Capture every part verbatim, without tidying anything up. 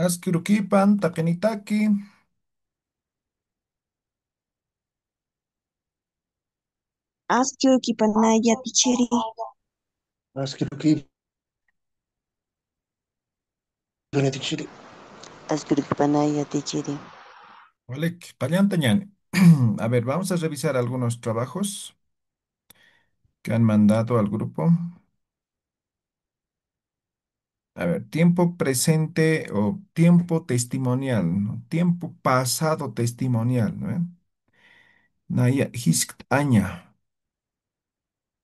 Aski urukipan, taqinitaki. Aski urukipanaya, tichiri. Aski urukipanaya, tichiri. Aski urukipanaya, tichiri. Walik, qallanta ñani. A ver, vamos a revisar algunos trabajos que han mandado al grupo. A ver, tiempo presente o tiempo testimonial, ¿no? Tiempo pasado testimonial, ¿no? Naya jiskt'aña.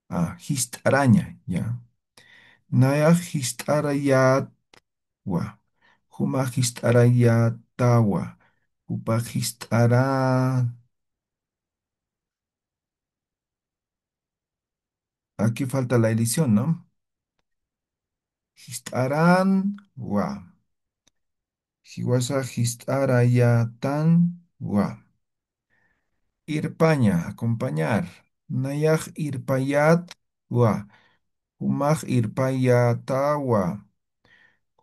Ah, jist'araña, ya. Nayax jist'arayatwa. Jumax jist'arayatawa. Jupax jist'ara. Aquí falta la elisión, ¿no? Jist'aranwa. Jiwasax jist'arayatanwa. Irpaña, acompañar. Nayax irpayatwa. Jumax irpayatawa.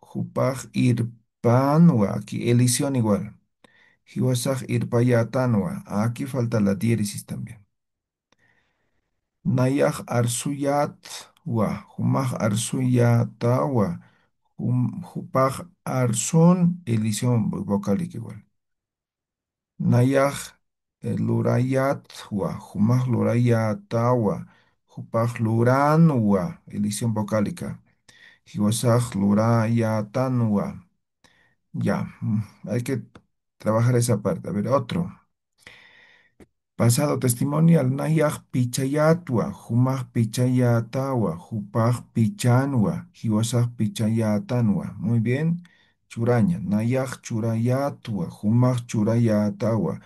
Jupax irpanwa. Aquí elisión igual. Jiwasax irpayatanwa. Aquí falta la diéresis también. Nayax arsuyatwa, jumax arsuyatawa, jum-, jupax arsun, elisión vocálica igual. Nayax, eh, lurayatwa, jumax lurayatawa, jupax luranwa, elisión vocálica. Jiwasax lurayatanwa. Ya, mm, hay que trabajar esa parte. A ver, otro. Pasado testimonial, nayax pichayatwa, jumax pichayatawa, jupax pichanwa, jiwasax pichayatanwa. Muy bien. Churaña, nayax churayatwa, jumax churayatawa,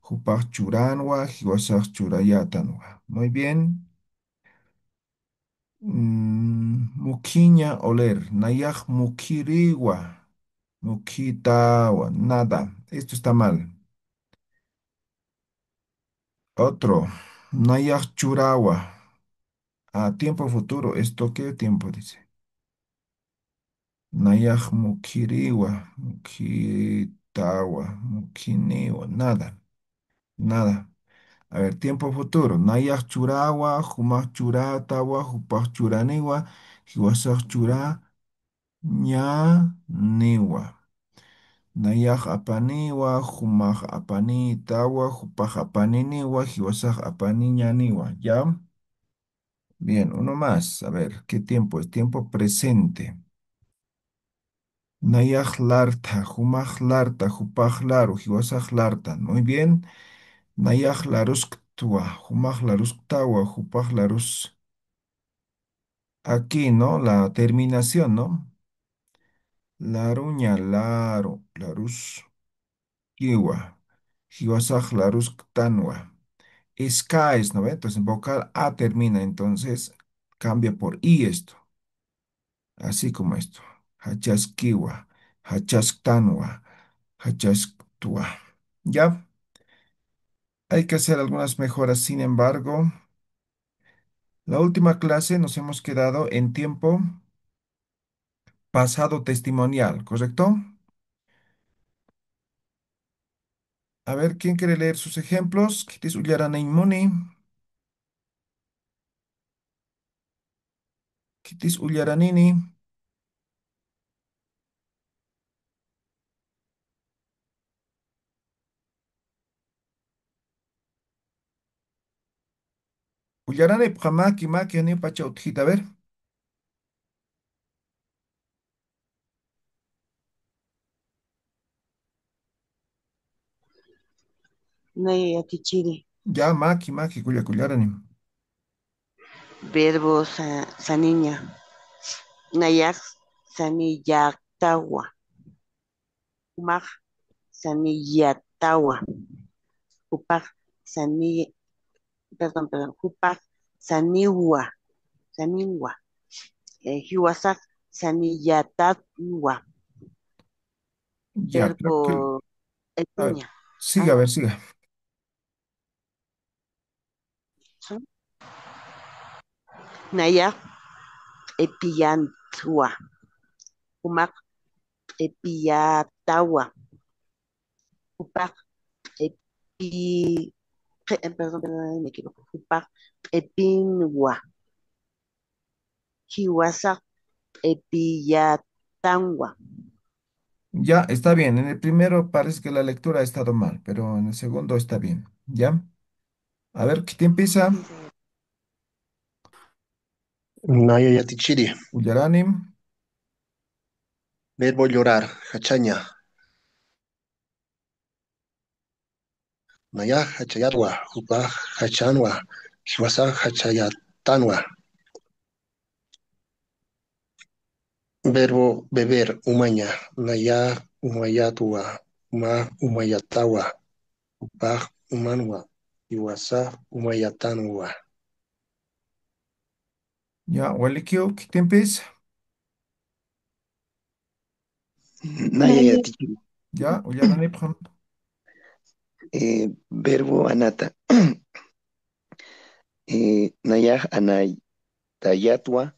jupax churanwa, jiwasax churayatanwa. Muy bien. Mm, mukhiña oler, nayax mukhiriwa, mukhitawa, nada. Esto está mal. Otro, nayax churawa. A tiempo futuro, ¿esto qué tiempo dice? Nayax mukhiriwa, mukhitawa, mukhiniwa, nada. Nada. A ver, tiempo futuro. Nayax churawa, jumax churatawa, jupax churaniwa, jiwasax churañaniwa. Nayax apaniwa, jumax apanitawa, jupax apaniniwa, jiwasax apaniñaniwa. ¿Ya? Bien, uno más. A ver, ¿qué tiempo es? Tiempo presente. Nayax larta, jumax larta, jupax laru, jiwasax lartan. Muy bien. Nayax larusktwa, jumax larusktawa, jupax larus. Aquí, ¿no? La terminación, ¿no? Laruña, laru, larus. Kiwa. Jiwasax larusktanwa. Es K es, ¿no ve? Entonces, vocal A termina, entonces cambia por I esto. Así como esto. Jachaskiwa, jachasktanwa, jachasktwa. ¿Ya? Hay que hacer algunas mejoras, sin embargo. La última clase nos hemos quedado en tiempo pasado testimonial, ¿correcto? A ver, ¿quién quiere leer sus ejemplos? Khitis ullaranïmuni. Khitis ullaranïni. Ullaranïpxam, maki, maki, janiw pacha utjita, a ver. Nay yatichiri. Ya, maki, maki, kulla, kullaranim. Verbo sa-, saniña. Nayax saniyatawa. Jumax saniyatawa. Jupax sani-, perdón, perdón. Jupax saniwa. Saniwa. Eh, jiwasax saniyatatwa. Ya, creo que, verbo a ver, epiña. Siga, a ver, siga. Nayax q'ipiyantwa. Jumax q'ipiyatawa. Jupax q'ipi-, q'i-, em, perdón, perdón, me equivoco. Jupax q'ipinwa. Jiwasax q'ipiyatanwa. Ya, está bien. En el primero parece que la lectura ha estado mal, pero en el segundo está bien. ¿Ya? A ver, ¿qué te empieza? Naya yatichiri. Uyaranim. Verbo llorar, jachaña. Nayax jachayatwa, jupax jachanwa, jiwasax jachayatanwa. Verbo beber, umaña. Nayax umayatwa, jumax umayatawa, jupax umanwa, jiwasax umayatanwa. Ya, walikiw, ¿qué te empieza? Naya, naya yatichiri. Ya, uyaranipxam. Eh, verbo anata. Eh, nayax anatayatwa,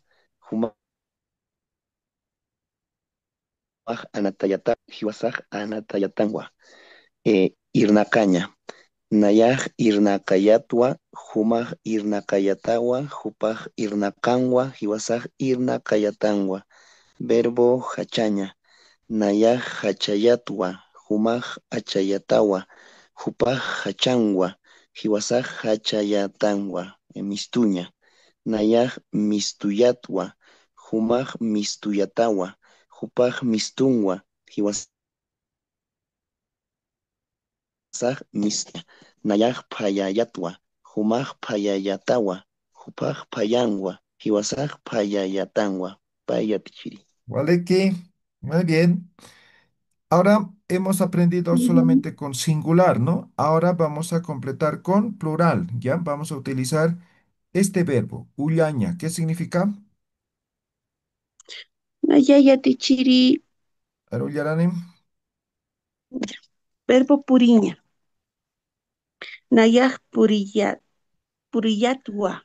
jumax anatayata, jiwasax anatayatanwa. Eh, irnaqaña. Nayax irnaqayatwa, jumax irnaqayatawa, jupax irnaqanwa, jiwasax irnaqayatanwa. Verbo jachaña. Nayax jachayatwa, jumax jachayatawa, jupax jachanwa, jiwasax jachayatanwa. Eh, mistuña. Nayax mistuyatwa, jumax mistuyatawa, jupax mistunwa, jiwasax mistuña. Nayax phayayatwa, jumax phayayatawa, jupax phayanwa, jiwasax phayayatanwa. Pay yatichiri. Waliki. Muy bien. Ahora hemos aprendido solamente con singular, ¿no? Ahora vamos a completar con plural, ¿ya? Vamos a utilizar este verbo, ullaña. ¿Qué significa? Naya yatichiri. Arullaranim. Verbo puriña. Nayax puriya-, puriyatwa,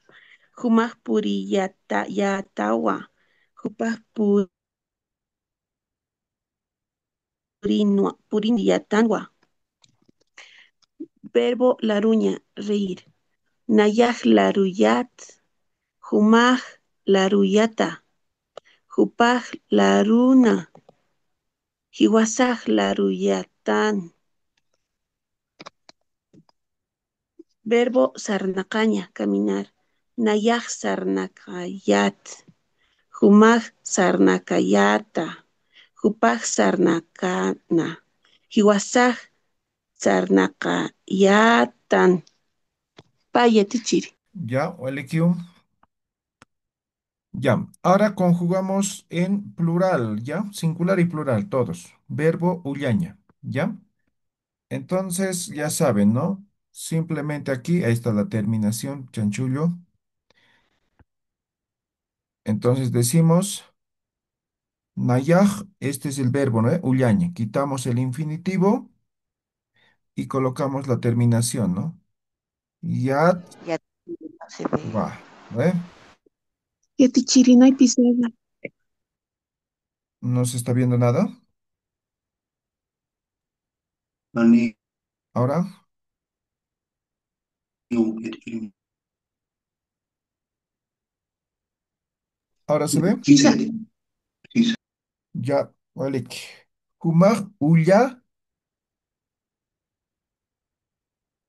jumax puriyata-, yatawa, jupax pu-, purinwa, puriyatanwa. Verbo laruña, reír. Nayax laruyat, jumax laruyata, jupax laruna, jiwasax laruyatan. Verbo sarnaqaña, caminar. Nayax sarnaqayat, jumax sarnaqayata, jupax sarnaqana, jiwasax sarnaqayatan. Pay yatichiri. Ya, walikiw. Ya, ahora conjugamos en plural, ¿ya? Singular y plural, todos. Verbo ullaña, ¿ya? Entonces, ya saben, ¿no? Simplemente aquí, ahí está la terminación, chanchullo. Entonces decimos, nayax, este es el verbo, ¿no? Ullaña. Quitamos el infinitivo y colocamos la terminación, ¿no? Yat. Yat, no se ve. Wa, ¿eh? Yatichiri, no hay pizarra. ¿No se está viendo nada? Mani. ¿Ahora? No, yatichiri. ¿Ahora se ve? Sí, sí. Sí, sí. Ya, walik. Jumax ulla.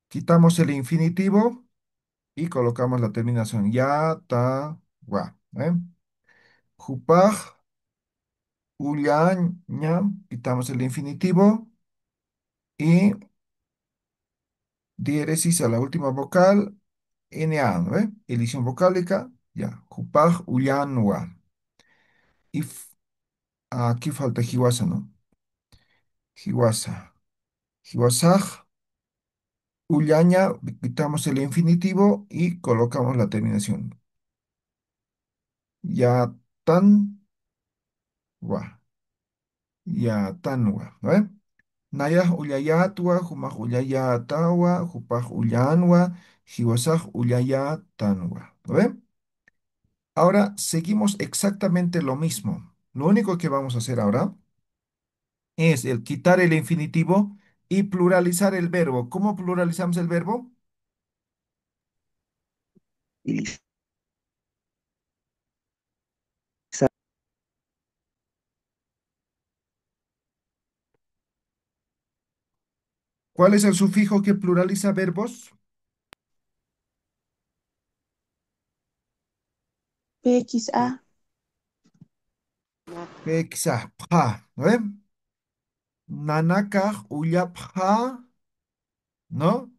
Quitamos el infinitivo y colocamos la terminación. Ya, ta, wa. ¿Eh? Jupax ullaña. Quitamos el infinitivo y diéresis a la última vocal, N A, ¿no ve? Elisión vocálica, ya. Jupax ullanwa. Y f-, aquí falta jiwasa, ¿no? Jiwasa. Jiwasax ullaña, quitamos el infinitivo y colocamos la terminación. Yatan wa. Yatanwa, ¿no ve? Nayax ullayatwa, jumax ullayatawa, jupax ullanwa, jiwasax ullayatanwa, ¿no ve? Ahora seguimos exactamente lo mismo. Lo único que vamos a hacer ahora es el quitar el infinitivo y pluralizar el verbo. ¿Cómo pluralizamos el verbo? ¿Cuál es el sufijo que pluraliza verbos? P X A. P X A, pha, ¿no ve? Nanakax ullapxä, ¿no?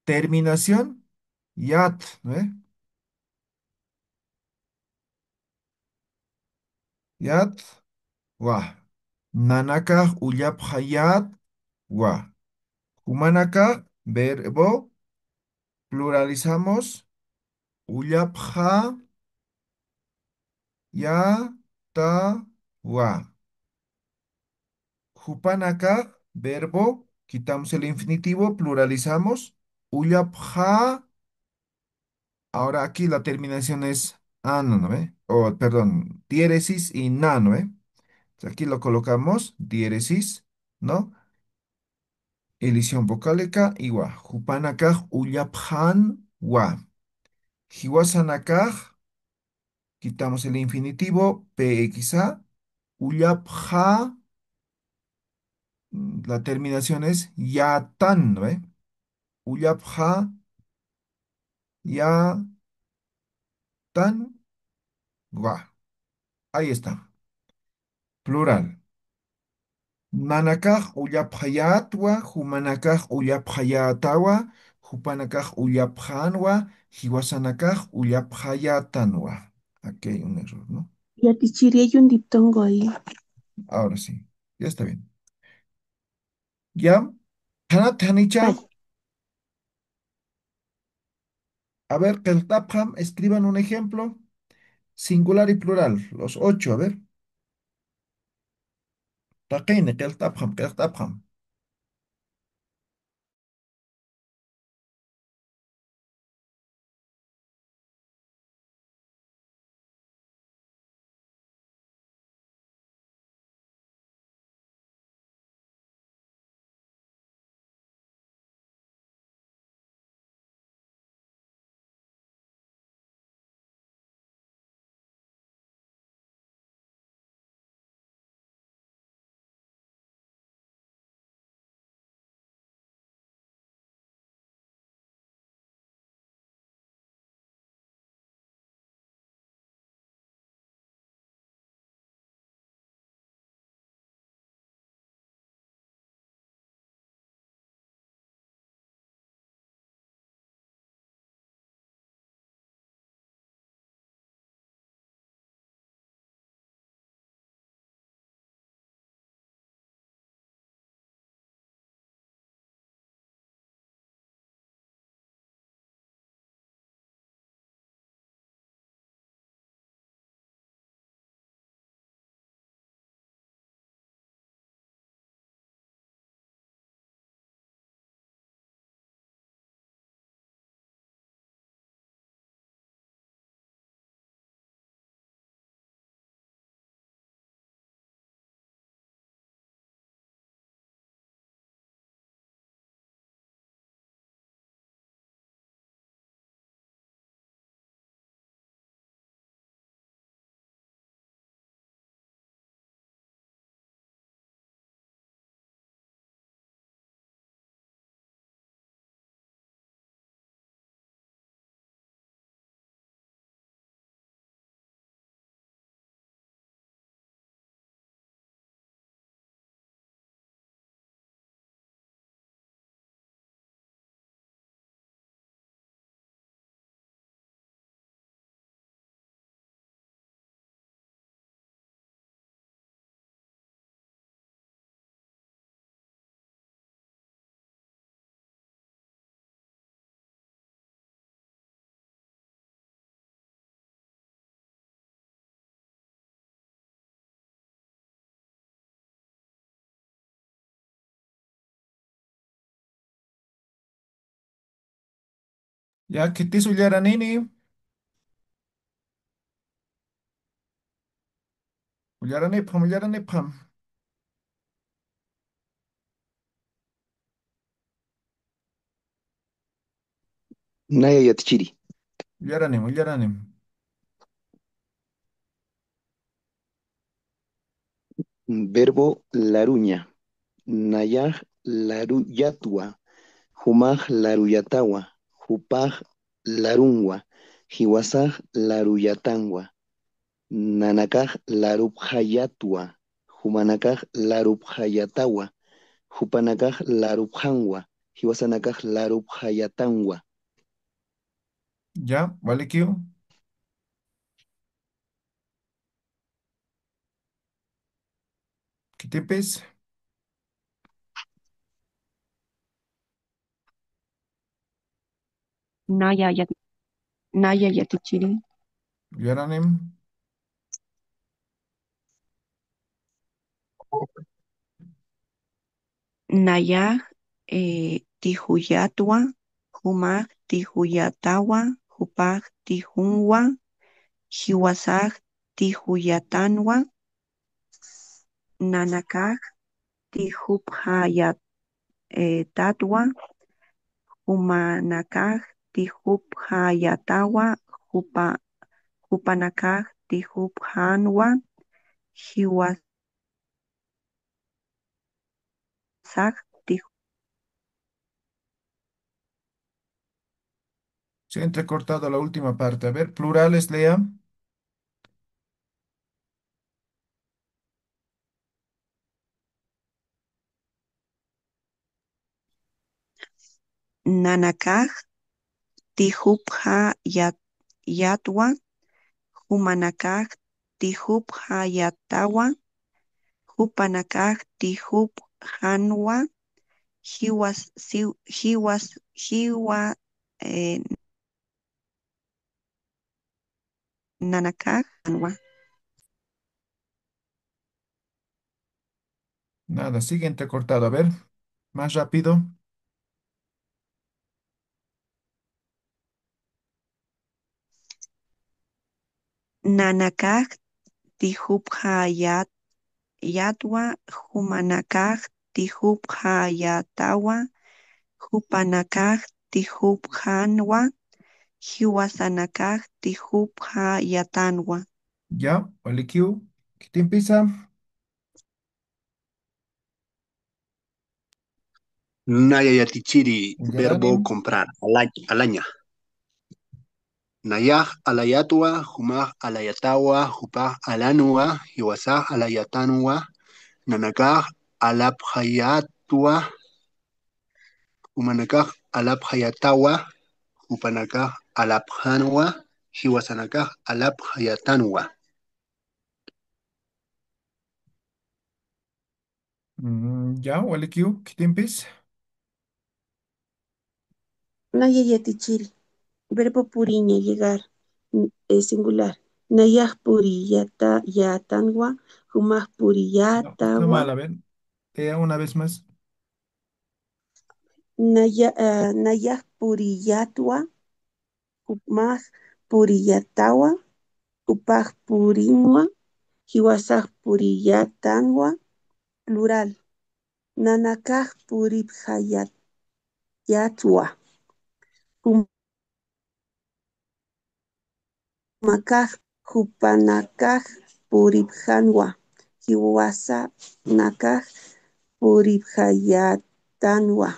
Terminación, yat, ¿no ve? Yat, wa. Nanakax ullapxayat, wa. Jumanakax verbo pluralizamos, ullapxä, ya, ta, wa. Jupanakax verbo, quitamos el infinitivo, pluralizamos, ullapxä. Ahora aquí la terminación es an, ¿no ve? O, perdón, diéresis y na, ¿no ve? Entonces aquí lo colocamos, diéresis, ¿no? Elisión vocálica, iwa. Jupanakax ullapxän, wa. Jiwasanakax, quitamos el infinitivo, P X A, ullapxä, mm, la terminación es yatan, ¿no ve? Ullapxä, yatan, wa. Ahí está. Plural. Nanakax ullapxayätwa, jumanakax ullapxayätawa, jupanakax ullapxänwa, jiwasanakax ullapxayätanwa. Aquí hay un error, ¿no? Yatichiri, hay un diptongo ahí. Ahora sí, ya está bien. ¿Ya? ¿Janat janicha? Ay. A ver, qillqt'apxam, escriban un ejemplo. Singular y plural, los ocho, a ver. Taqini, qillqt'apxam, qillqt'apxam. Ya, khitis ullaranini. Ullaranipxam, ullaranipxam. Naya yatichiri. Ullaranim, ullaranim. Verbo laruña. Nayax laruyatwa, jumax laruyatawa, jupax larunwa, jiwasax laruyatanwa. Nanakax larupxayatwa, jumanakax larupxayatawa, jupanakax larupxanwa, jiwasanakax larupxayatanwa. Ya, walikiw. Khitipis. Naya yat-, naya yatichiri. Yaranim. Nayax, eh, tijuyatwa, jumax tijuyatawa, jupax tijunwa, jiwasax tijuyatanwa, nanakax tijupxayat-, eh, tatwa, jumanakax tijupxayatawa, jupa-, jupanakax tijupxanwa, jiwasax tij- Se ha entrecortado la última parte. A ver, plurales, lea. Nanakax tijupxayatwa, jumanakax tijupxayatawa, jupanakax tijupxanwa, jiwas, siw-, jiwas, jiwa, eh, nanakax, anwa. Nada, sigue entrecortado. A ver, más rápido. Nanakax tijupxayat-, yatwa, jumanakax tijupxayatawa, jupanakax tijupxanwa, jiwasanakax tijupxayatanwa. Ya, walikiw. Khitimpisa. Naya yatichiri, verbo comprar, ala-, alaña. Nayax alayatwa, jumax alayatawa, jupax alanwa, jiwasax alayatanwa, nanakax alapxayatwa, jumanakax alapxayatawa, jupanakax alapxanwa, jiwasanakax alapxayatanwa. Mm, ya, walikiw, khitimpis. Naya yatichiri. Verbo puriña, llegar, n-, eh, singular. Nayax puriyata-, yatanwa, jumax puriyatawa. No, está mal, a ver. Lea una vez más. Naya-, ah, nayax puriyatwa, jumax puriyatawa, jupax purinwa, jiwasax puriyatanwa, plural. Nanakax puripxayat-, yatwa. Jum-, makax, jupanakax puripxanwa, jiwasanakax puripxayatanwa.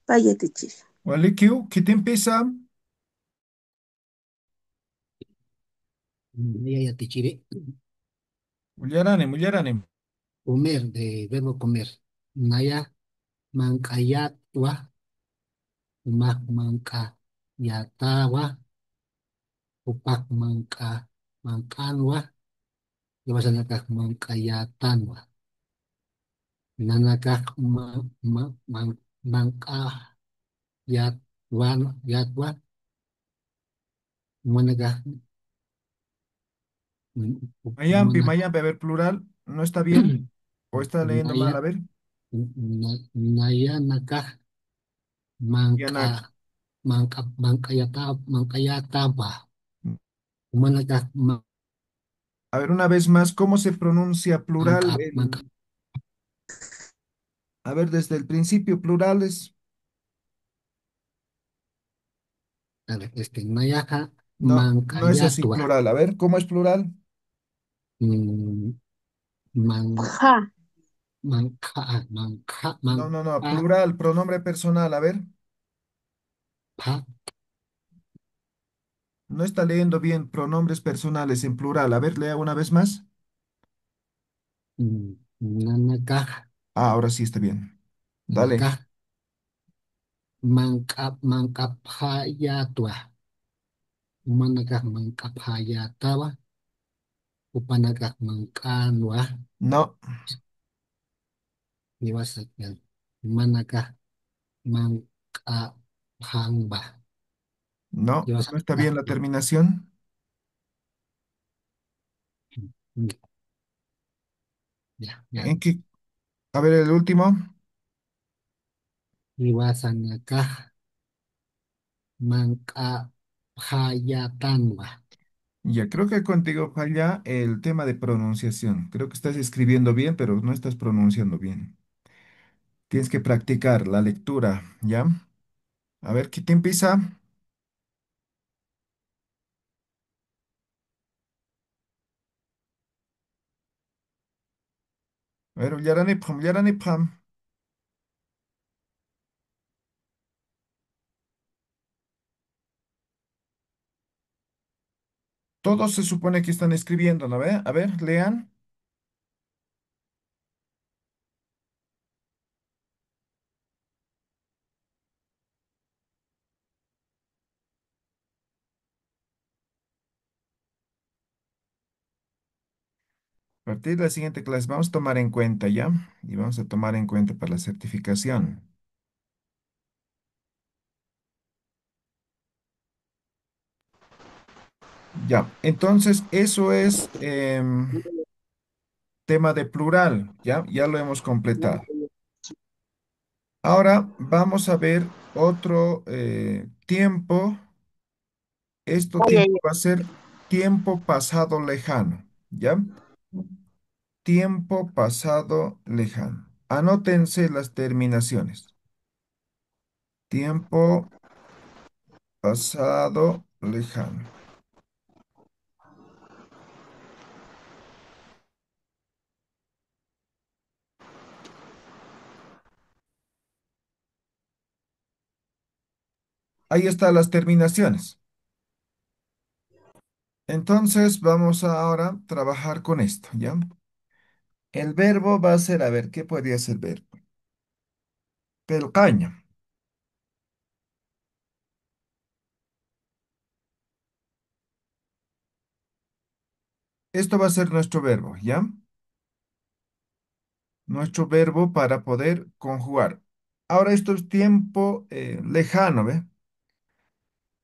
Pay yatichiri. Walikiw, khitimpisa. Naya yatichiri. Ullaranim, ullaranim. Comer, de verbo comer. Naya manq'ayatwa, jumax manq'ayatawa, jupax manq'a-, manq'anwa, jiwasanakax manq'ayatanwa. Nanakax ma-, ma-, man-, manq'ayatwan, yatwa, jumanakax, mm, mayampi, jumana-, mayampi, a ver, plural, ¿no está bien? ¿O está leyendo mal? Naya-, a ver. Na-, nayanakax manq'a-, yanak, manq'a-, manq'ayata-, manq'ayatawa. Mm. Jumanakax ma- A ver, una vez más, ¿cómo se pronuncia plural? Manq'a-, en, manq'a-, a ver, desde el principio, plurales. ver, este, nayaxa. No, no es así manq'ayatwa. Plural. A ver, ¿cómo es plural? Mm, man-, Pha. Manq'a, manq'a, no, no, no, manq'a, plural, pronombre personal, a ver. Pha. No está leyendo bien pronombres personales en plural. A ver, lea una vez más. Mm, nanakax. Ah, ahora sí está bien. Dale. Nanakax. Manq'a-, manq'apxayatwa. Jumanakax manq'apxayatawa. Jupanakax manq'anwa. No. Jiwasakan. Jumanakax manq'apxanwa. No, no está bien la terminación. Ya, ya. ¿En qué? A ver, el último. Jiwasanakax manq'apxayatanwa. Ya, creo que contigo falla el tema de pronunciación. Creo que estás escribiendo bien, pero no estás pronunciando bien. Tienes que practicar la lectura, ¿ya? A ver, ¿qué te empieza? A ver, ullaranipxam, ullaranipxam. Todos se supone que están escribiendo, ¿no ve? A ver, lean. A partir de la siguiente clase vamos a tomar en cuenta, ¿ya? Y vamos a tomar en cuenta para la certificación. Ya, entonces eso es, em, tema de plural, ¿ya? Ya lo hemos completado. Ahora vamos a ver otro, eh, tiempo. Esto tiempo va a ser tiempo pasado lejano, ¿ya? Tiempo pasado lejano. Anótense las terminaciones. Tiempo pasado lejano. Ahí están las terminaciones. Entonces vamos a ahora trabajar con esto, ¿ya? El verbo va a ser, a ver, ¿qué podría ser verbo? Qillqaña. Esto va a ser nuestro verbo, ¿ya? Nuestro verbo para poder conjugar. Ahora esto es tiempo, eh, lejano, ¿ve?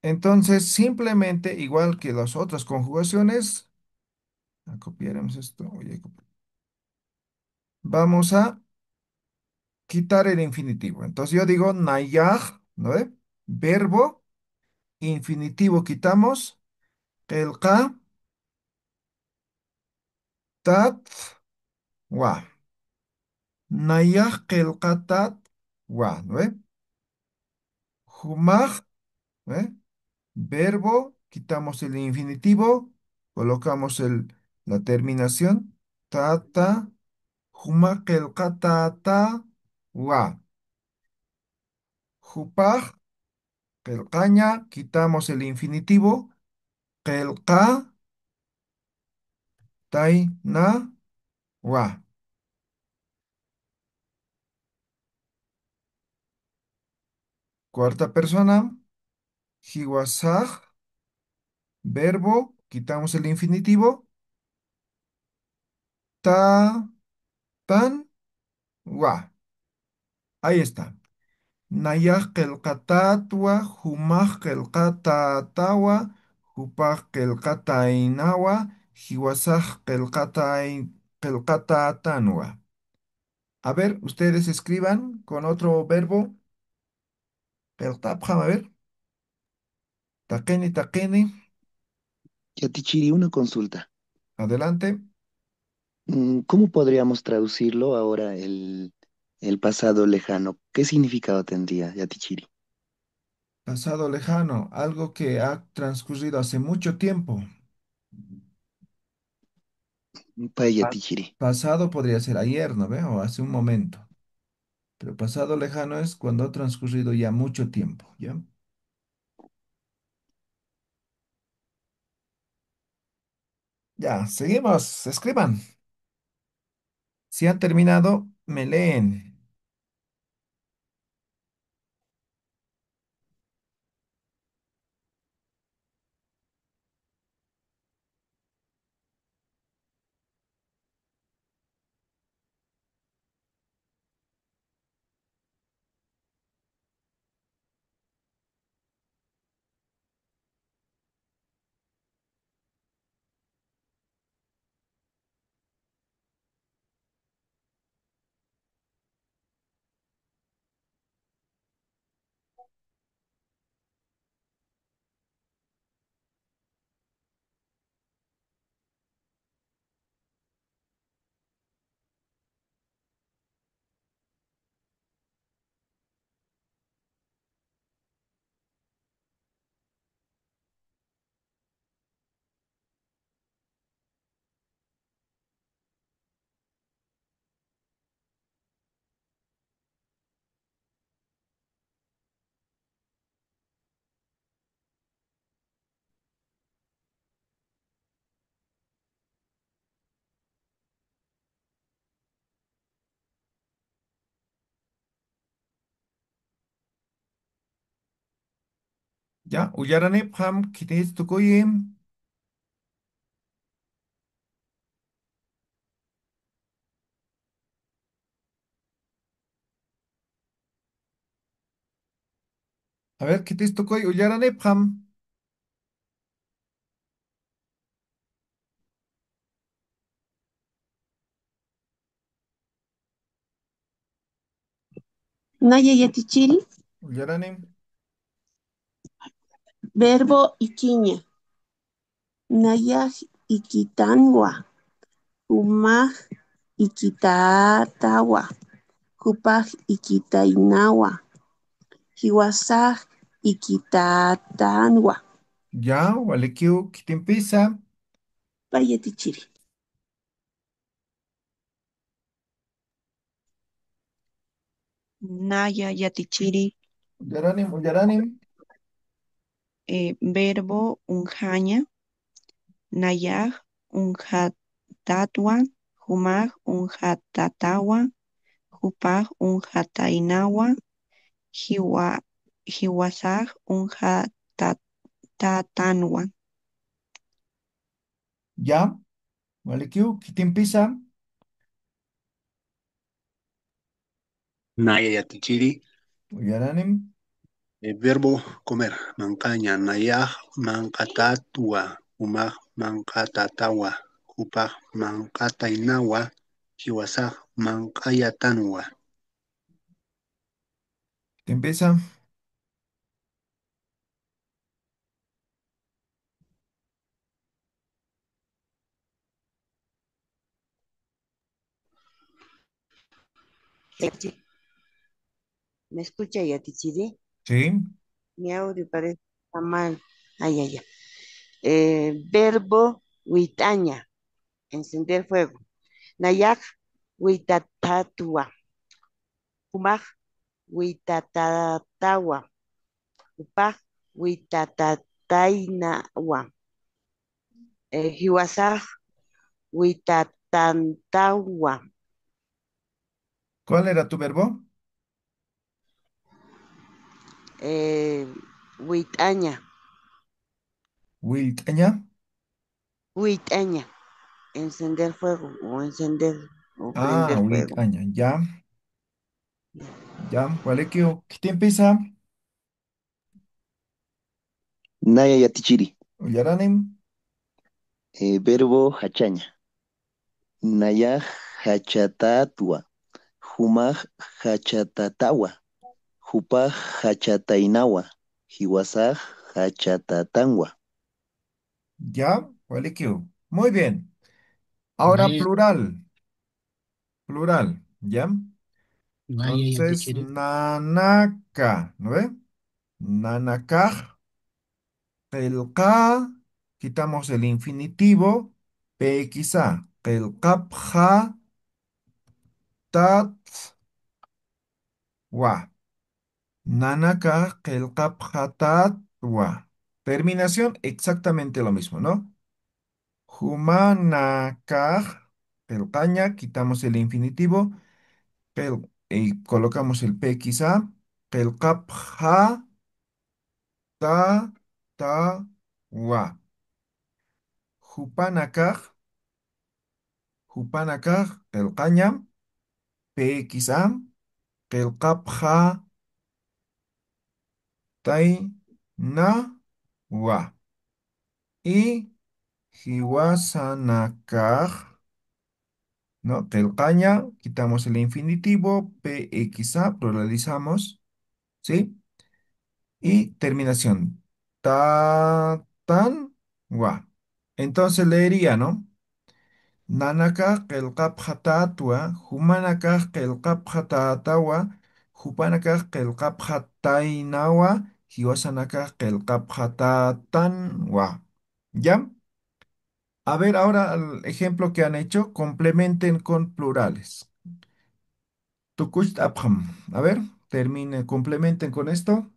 Entonces, simplemente, igual que las otras conjugaciones, a copiaremos esto, voy a copiar. Vamos a quitar el infinitivo. Entonces yo digo nayax, ¿no ve? Verbo, infinitivo quitamos, qillqatat wa. Nayax qillqatat wa, ¿no ve? Jumax, ¿eh? Verbo, quitamos el infinitivo, colocamos el, la terminación, tata, jumax qillqatätawa. Jupax, qillqaña, quitamos el infinitivo, qillqataynawa. Cuarta persona, jiwasax, verbo, quitamos el infinitivo, ta, tan, wa. Ahí está. Nayax qillqatätwa, jumax qillqatätawa, jupax qillqataynawa, jiwasax qillqatay-, qillqatätanwa. A ver, ustedes escriban con otro verbo. Qillqt'apxam, a ver. Taqini, taqini. Yatichiri, una consulta. Adelante. Mm, ¿cómo podríamos traducirlo ahora el, el pasado lejano? ¿Qué significado tendría, Yatichiri? Pasado lejano, algo que ha transcurrido hace mucho tiempo. Pay Pa- yatichiri. Pasado podría ser ayer, ¿no ve? O hace un momento. Pero pasado lejano es cuando ha transcurrido ya mucho tiempo, ¿ya? Ya, seguimos. Escriban. Si han terminado, me leen. Ya, uyaranipxam, khitis tukuyi. A ver, khitis tukuy, uyaranipxam. Naya yatichiri. Uyaranim. Verbo ikiña. Nayax ikitanwa. Jumax ikitatawa. Jupax ikitaynawa. Jiwasax ikitatanwa. Ya, walikiw, khitimpisa. Pay yatichiri. Naya yatichiri. Uyaranim, uyaranim. Eh, verbo unjaña. Nayax unjatatwa, jumax unjatatawa, jupax unjataynawa, jiwa, jiwasax unjatatanwa. Ya, walikiw, khitimpisa. Naya yatichiri. Uyaranim. Eh, verbo comer, manq'aña, nayax manq'atatwa, jumax manq'atatawa, jupax manq'ataynawa, jiwasax manq'ayatanwa. Khitimpisa. ¿Me escucha, yatichiri? Sí. Mi audio parece que está mal. Ay, ay, ay. Eh, verbo wit'aña, encender fuego. Nayax witatatwa. Jumax witatatawa. Jupax witatataynawa. Eh, jiwasax witatantawa. ¿Cuál era tu verbo? Eh, wit'aña. ¿Wit'aña? Wit'aña. Encender fuego o encender o Ah, prender fuego. Wit'aña, ya. Ya, walikiw, khitimpisa. Naya yatichiri. Uyaranim. Eh, verbo jachaña. Nayax jachatatwa. Jumax jachatatawa. Jupax jachataynawa. Jiwasax jachatatanwa. Ya, walikiw. Muy bien. Ahora Naya. Plural. Plural, ¿ya? Naya Entonces, yatichiri. Nanaka, ¿no ve? Nanakax qillqa, quitamos el infinitivo, P X A, qillqapxatatwa. Nanakax qillqapxatatwa. Terminación, exactamente lo mismo, ¿no? Jumanakax, qillqaña, quitamos el infinitivo, qil-, y colocamos el P X A, qillqapxatatwa. Jupanakax, jupanakax qillqañam, P X A, qillqapxataynawa. Y jiwasanakax, ¿no? Qillqaña, quitamos el infinitivo, P X A, pluralizamos, ¿sí? Y terminación. Tatanwa. Entonces leería, ¿no? Nanakax qillqapxatatwa, jumanakax qillqapxatatawa, jupanakax qillqapxataynawa, jiwasanakax qillqapxatatanwa. ¿Ya? A ver, ahora el ejemplo que han hecho, complementen con plurales. Tukucht'apxam. A ver, termine, complementen con esto.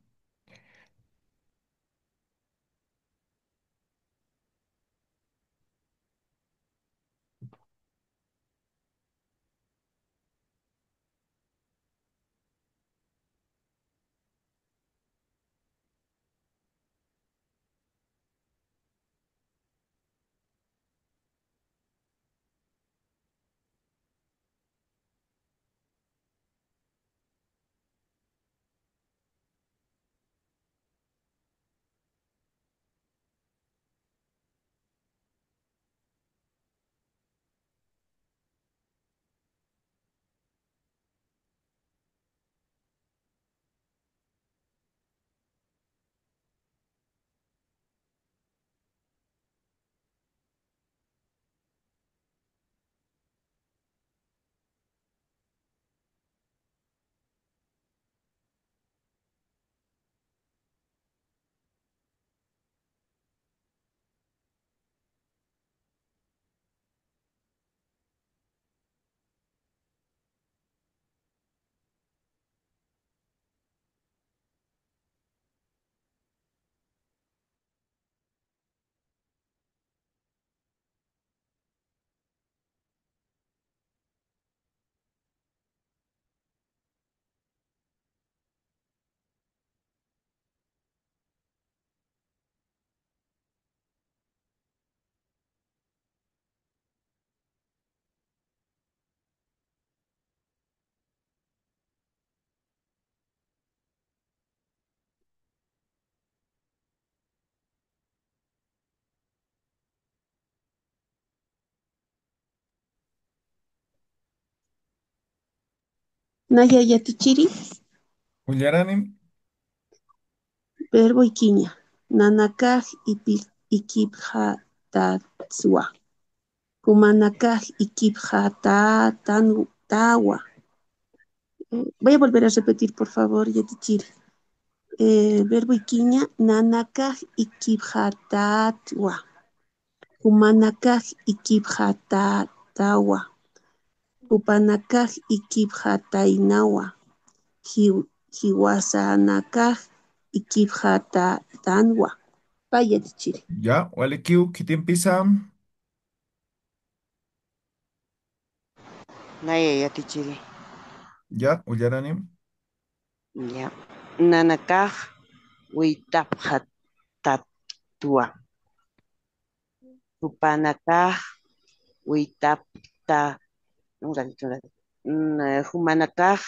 Naya yatichiri. Ullaranim. Verbo ikiña. Nanakax ipi-, ikipxatatswa. Jumanakax ikipxatatantawa. Eh, voy a volver a repetir, por favor, yatichiri. Eh, verbo ikiña, nanakax ikipxatatwa. Jumanakax ikipxatatawa. Jupanakax ikipxataynawa. Jiw-, jiwasanakax ikipxatatanwa. Pay yatichiri. Ya, walikiw, khitimpisa. Naya yatichiri. Ya, ullaranim. Ya. Nanakax witapxatatwa. Jupanakax witapta-, un ratito, un ratito. Mm, eh, jumanakax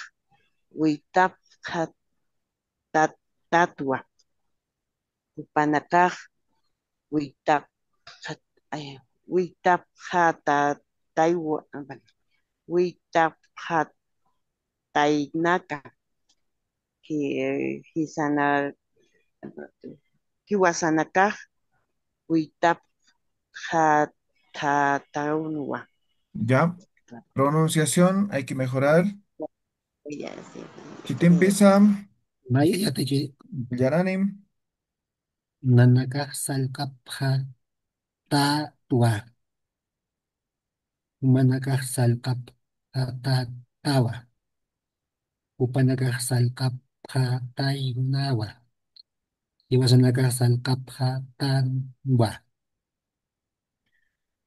witapxatatatwa. Jupanakax witapxat-, ay, witapxatataywa, ah, bueno, witapxataynaka. Ji-, jisana-, jiwasanakax witapxatatanwa. Ya. Pronunciación hay que mejorar. Ya, sí. Khitimpisa. Naya yatichiri. Yaranim. Nanakax sallqapxatatwa. Jumanakax sallqapxatatawa. Jupanakax sallqapxataynawa. Jiwasanakax sallqapxatanwa.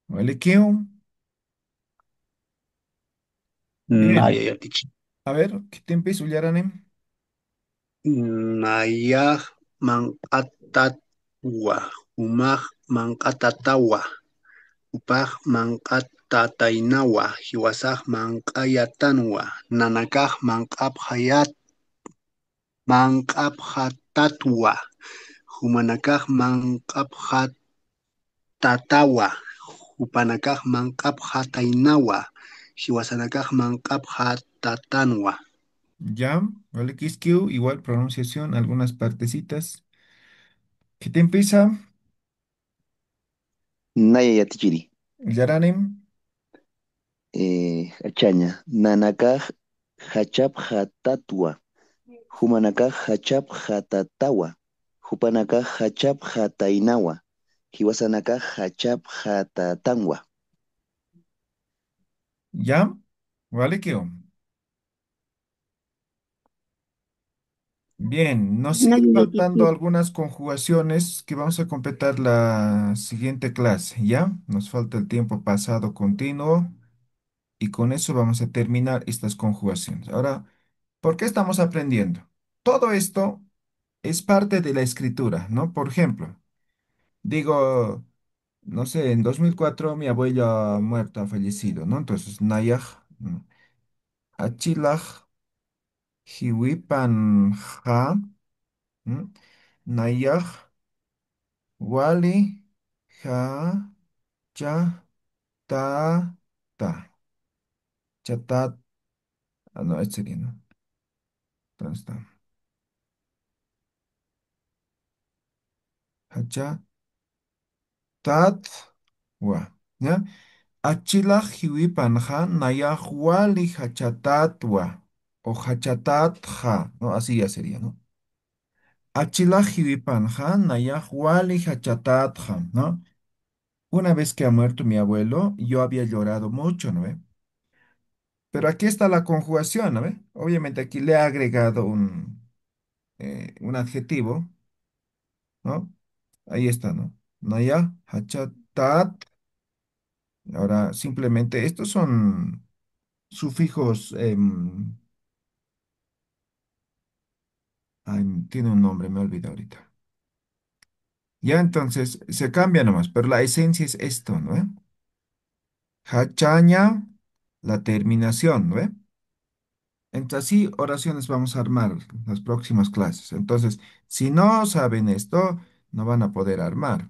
Walikiw. Bien. Naya yatichi. A ver, ¿qué te empiezo, Yaranim? Nayax manq'atatwa, jumax manq'atatawa, jupax manq'atataynawa, jiwasax manq'ayatanwa, nanakax manq'apxayat, manq'apxatatwa, jumanakax manq'apxatatawa, jupanakax manq'apxataynawa, jiwasanakax manq'apxatatanwa. Ya, walikiskiw, igual pronunciación, algunas partecitas. ¿Qué te empieza? Naya yatichiri. Yaranim. Eh, achaña, nanakax jachapxatatwa, jumanakax jachapxatatawa, jupanakax jachapxataynawa, jiwasanakax jachapxatatanwa. Ya, walikiw. Bien, nos siguen faltando algunas conjugaciones que vamos a completar la siguiente clase, ¿ya? Nos falta el tiempo pasado continuo y con eso vamos a terminar estas conjugaciones. Ahora, ¿por qué estamos aprendiendo? Todo esto es parte de la escritura, ¿no? Por ejemplo, digo, no sé, en dos mil cuatro mi abuelo ha muerto, ha fallecido, ¿no? Entonces, nayax, ¿no? Achilax jiwipanxa, ¿m? Nayax wali jachata, chatat, ah, no, este sería, ¿no? ¿Dónde está? Jacha tatwa, ¿ya? Achilax jiwipanxa nayax wali jachatatwa, o jachatatxa, ¿no? Así ya sería, ¿no? Achilax jiwipanxa nayax wali jachatatxa, ¿no? Una vez que ha muerto mi abuelo, yo había llorado mucho, ¿no ve? Pero aquí está la conjugación, ¿no ve? Obviamente aquí le he agregado un, eh, un adjetivo, ¿no? Ahí está, ¿no? Naya, hachatat. Ahora, simplemente, estos son sufijos, em, ay, tiene un nombre, me olvidé ahorita. Ya, entonces, se cambia nomás, pero la esencia es esto, ¿no ve? Hachaña, la terminación, ¿no ve? Entonces, así oraciones vamos a armar las próximas clases. Entonces, si no saben esto, no van a poder armar.